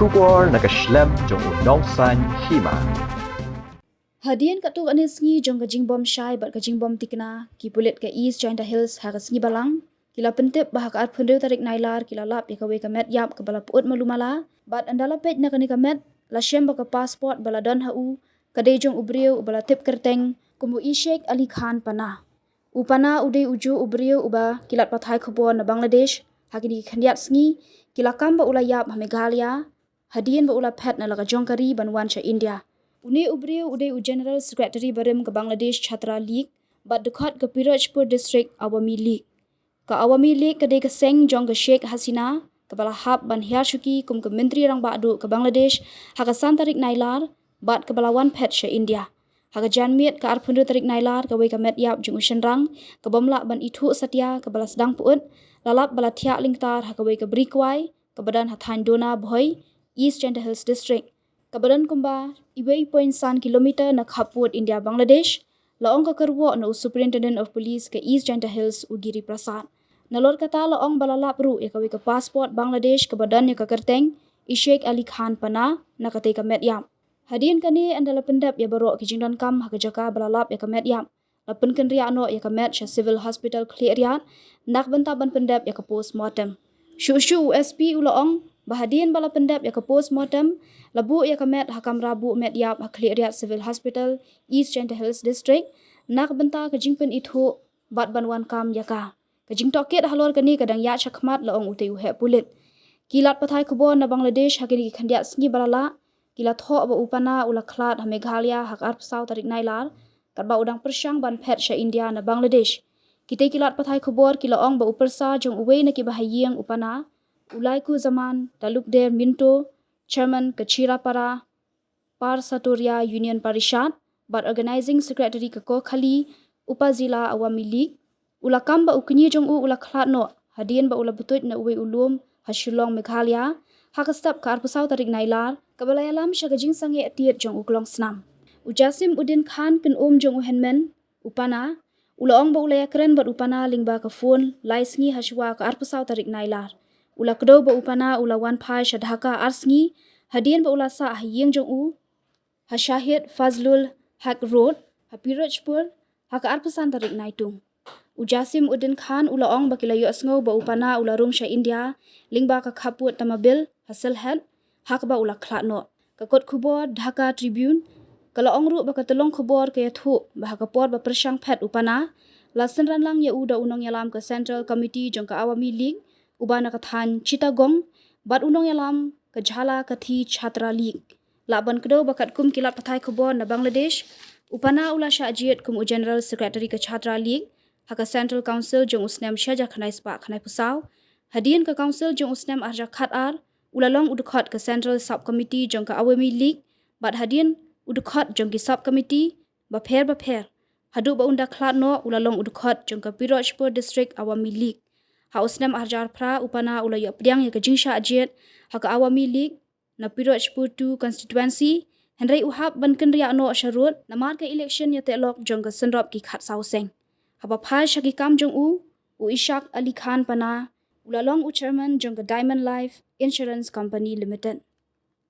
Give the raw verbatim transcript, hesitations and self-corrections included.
Khubor na ka shlem jong u nongsan hima. Hadien katto katne sngi jong ka jingbym shai bad ka jingbym tikna, ki pulit ka East Jaintia Hills ha ka sngi Balang ki la pyntip ba ha ka arphew hynriew tarik Nailar ki la lap ïa kawei ka met ïap kaba la pyut malu mala, bad ynda la peit na kane ka met la shem ba ka passport ba la don ha u ka dei jong u briew uba la tip kyrteng kum u Ishak Ali Khan Pana. U Pana u dei u juh u briew uba ki lad pathai khubor na Bangladesh ha kine ki khyndiat sngi ki la kam ba u la ïap ha Meghalaya hadien ba u la phet na la ka jong ka ri ban wan sha India. Une u briew u dei u General Secretary barim ka Bangladesh Chhatra League bad dkhot ka Pirochpur District Awami League. Ka Awami League ka dei ka seng jong ka Sheikh Hasina kaba la hap ban hiar shuki kum ka Myntri Rangbah Duh ka Bangladesh ha ka san tarik Nailar bad kaba la wan phet sha India. Ha ka janmiet ka arphew hynriew tarik Nailar kawei ka met ïap jong u shynrang kabym lah ban ithuh satia kaba la sdang pyut la lap ba la thiah lyngtar ha kawei ka bri kwai kaba don ha thaiñ Dona Bhoi, East Jaintia Hills District, kaba don kumba iwei point san kilometer na khappud India Bangladesh, la ong ka kyrwoh na u Superintendent of Police ka East Jaintia Hills u Giri Prasad. Nalor kata la ong ba la lap ruh ïa kawei ka passport Bangladesh kaba don ïa ka kyrteng Ishak Ali Khan Pana na katei ka met ïap. Hadien kane ynda la pyndep ïa baroh ki jingdonkam ha ka jaka ba la lap ïa ka met ïap, la pynkynriah noh ïa ka met sha Civil Hospital Khliehriat na ka bynta ban pyndep ïa ka postmortem. Shuh shuh u S P u la ong ba hadien ba la pyndep ïa ka postmortem la buh ïa ka met ha kamra buh met ïap ha Khliehriat Civil Hospital, East Jaintia Hills District, na ka bynta ka jingpynithuh bad ban wan kam ïa ka. Ka jingtohkit halor kane ka dang ïaid shakhmat, la ong utei u heh pulit. Ki lad pathai khubor na Bangladesh ha kine ki khyndiat sngi ba la lap ki la thoh ba u Pana u la khlad ha Meghalaya ha ka arphew saw tarik Nailar katba u dang pyrshang ban phet sha India na Bangladesh. Kitei ki lad pathai khubor ki la ong ba u pyrsa jong uwei na kiba ha ïing u Pana, u Laikuzzaman Talukder Minto, Chairman ka Chirapara Parsatoria Union Parishad bad Organizing Secretary ka Kokhali Upazila Awami League, u la kam ba u kñi jong u u la khlad noh hadien ba u la btuid na uwei u lum ha Shillong, Meghalaya ha ka step ka arphew saw tarik Nailar kaba la ïalam sha ka jingsangeh tied jong u klongsnam. U Jasim Uddin Khan, kynum jong u hynmen u Pana, u la ong ba u la ïakren bad u Pana lyngba ka phone lai sngi hashwa ka arphew saw tarik Nailar. U la kdew ba u Pana u la wan phai sha Dhaka ar sngi hadien ba u la sah ha ïing jong u ha Shahid Fazlul Haq Road ha Pirochpur ha ka arphew san tarik Naitung. U Jasim Uddin Khan u la ong ba ki la ïohsngew ba u Pana u la rung sha India lyngba ka khappud Tamabil ha Sylhet ha kaba u la khlad noh. Ka kot khubor Dhaka Tribune ka la ong ruh ba ka tyllong khubor ka ïathuh ba ha ka por ba pyrshang phet u Pana, la synran lang ïa u da u nongïalam ka Central Committee jong ka Awami League uba na ka thaiñ Chittagong bad u nongïalam ka Jhalakathi Chhatra League. Lah ban kdew ba katkum ki lad pathai khubor na Bangladesh, u Pana u la shah jied kum u General Secretary ka Chhatra League ha ka Central Council jong u snem shi hajar khyndai spah khyndai phew saw. Hadien ka Council jong u snem ar hajar khat ar, u la long u dkhot ka Central Sub Committee jong ka Awami League bad hadien u dkhot jong ki Sub Committee bapher bapher. Haduh ba un da khlad noh u la long u dkhot jong ka Pirochpur District Awami League. Ha u snem ar hajar phra u Pana u la ïoh pdiang ïa ka jingshah jied ha ka Awami League na Pirochpur two constituency, hynrei u hap ban kynriah noh sharud namar ka election ïateh lok jong ka synrop ki khatsaw seng. Haba phai sha ki kam jong u, u Ishak Ali Khan Pana u la long u chairman jong ka Diamond Life Insurance Company Limited.